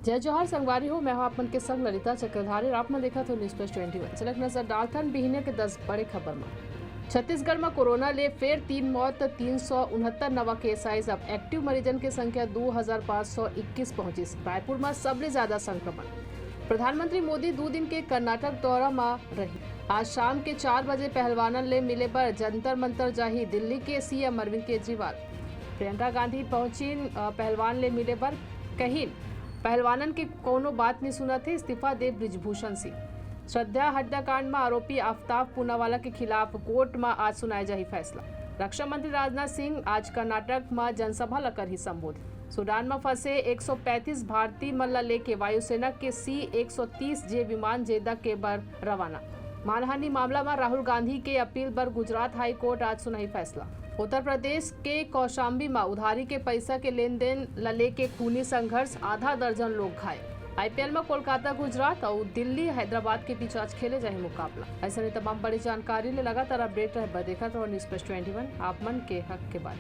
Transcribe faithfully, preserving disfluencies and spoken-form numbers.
जय जोहार संगवारी हो, मैं हूं आप मन के संग ललिता चक्रधारी और आप मन देखत हो News Plus twenty one। चलक नजर डालथन बिहनिया के दस बड़े खबर म। छत्तीसगढ़ म कोरोना ले फेर तीन मौत, तीन सौ उनहत्तर नवा केस आइस। अब एक्टिव मरीजन के संख्या दू हजार पाँच सौ इक्कीस पहुंचिस। रायपुर म सबले ज्यादा संक्रमण। प्रधानमंत्री मोदी दू दिन के कर्नाटक दौरा म रही। आज शाम के चार बजे पहलवानन ले मिले बर जंतर मंतर जाही दिल्ली के सीएम अरविंद केजरीवाल। प्रियंका गांधी पहुंचिन, अ, पहलवान ले मिले बर। कहिन, पहलवानन के कोनो बात नहीं सुनत हे, इस्तीफा दे ब्रिजभूषण सिंह। श्रद्धा हत्याकांड म आरोपी आफताब पूनावाला के खिलाफ कोर्ट म आज सुनाए जाही फैसला। रक्षा मंत्री राजनाथ सिंह आज कर्नाटक म जनसभा ल करही संबोधित। सूडान म फंसे एक सौ पैंतीस भारतीय मन ल लेके वायुसेना के सी एक सौ तीस जे विमान जेदा के बर रवाना। मानहानि मामला म राहुल गांधी के अपील बर गुजरात हाई कोर्ट आज सुनाही फैसला। उत्तर प्रदेश के कौशांबी म उधारी के पैसा के लेन देन ल लेके खूनी संघर्ष, आधा दर्जन लोग घायल। आईपीएल म कोलकाता गुजरात अउ दिल्ली हैदराबाद के बीच आज खेले जाही मुकाबला। अइसने तमाम बड़ी जानकारी ले लगातार अपडेट रहे बर देखत रहो News Plus twenty one, आप मन के हक के बात।